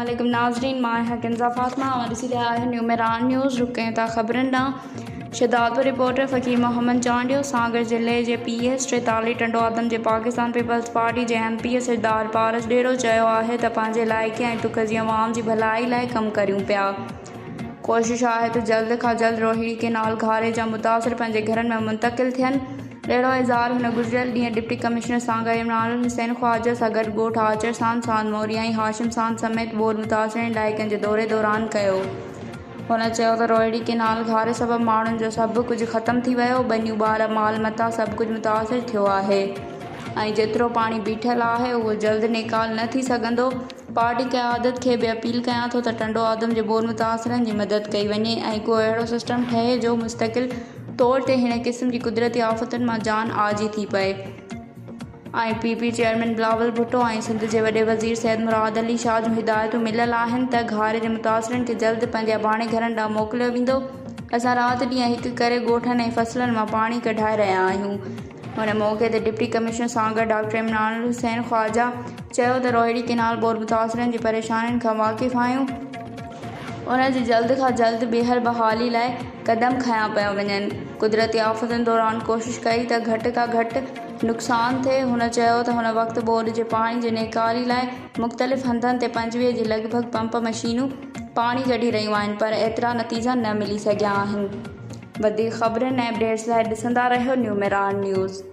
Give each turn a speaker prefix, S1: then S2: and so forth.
S1: عليڪم ناظرين مان آهيان ڪنزا فاطمه اوهان ڏسي رهيا آهيو نيو ميران نيوز رڪ ڪيون ٿا خبرن ڏانهن شهدادپور رپورٽر فقير محمد چانڊيو سانگهڙ ضلعي جي پي ايس 43 ٽنڊو آدم جي پاڪستان پيپلز پارٽي جي ايم پي اي سردار پارس ڏيرو چيو آهي ته پنهنجي علائقي ۽ تڪ جي عوام جي ڀلائي لاء ڪم ڪريون پيا ڪوشش آهي ته جلد کان جلد روهڙي ڪينال گهاري جا متاثر پنهنجي گهرن ۾ منتقل ٿين. اهڙو اظهار هن گذريل ڏينهن ڊپٽي ڪمشنر سانگهڙ عمران الحسين خواجه سان گڏ ڳوٺ آچر ساند، ساند موريا ۽ هاشم ساند سميت ٻوڏ متاثرين علائقن جي دوري دوران ڪيو. هن چيو ته روهڙي ڪينال گهاري سبب ماڻهن جو سڀ ڪجهه ختم ٿي ويو، ٻنيون ٻار، مال متاع سڀ ڪجهه متاثر ٿيو آهي ۽ جيترو پاڻي بيٺل آهي اهو جلد نيڪال نه ٿي سگهندو. پارٽي قيادت کي به اپيل ڪيان ٿو ته ٽنڊو آدم جي ٻوڏ متاثرن جي مدد ڪئي وڃي ۽ ڪو اهڙو سسٽم ٺهي جو مستقل طور تي هن قسم جي قدرتي آفتن مان جان آجي ٿي پئي ۽ P P chairman Bilawal Bhutto ۽ Sindh جي وڏي وزير سيد مراد علي شاهه جون هدايتون مليل آهن ته گهاري جي متاثرن کي جلد پنهنجي اباڻي گهرن ڏانهن موڪليو ويندو اسان رات ڏينهن هڪ ڪري ڳوٺن ۽ فصلن مان پاڻي ڪڍائي رهيا آهيون. ان موقعي تي deputy commissioner Sanghar doctor Imran Alhussain Khawaja چيو ته روهڙي ڪينال ٻوڏ متاثرن جي پريشانين کان واقف آهيون، انهن جي جلد کان جلد ٻيهر بحالي لاء قدم کنيا پيا وڃن، قدرتي آفتن دوران ڪوشش ڪئي ته گهٽ کان گهٽ نقصان ٿئي، هن چيو ته هن وقت ٻوڏ جي پاڻي جي نيڪالي لاء مختلف هنڌن تي 25 جي لڳ ڀڳ پمپ مشينون پاڻي ڪڍي رهيون آهن پر ايترا نتيجا نه ملي سگهيا آهن. وڌيڪ خبرن ۽ اپڊيٽس لاء ڏسندا رهيو نيو ميران نيوز.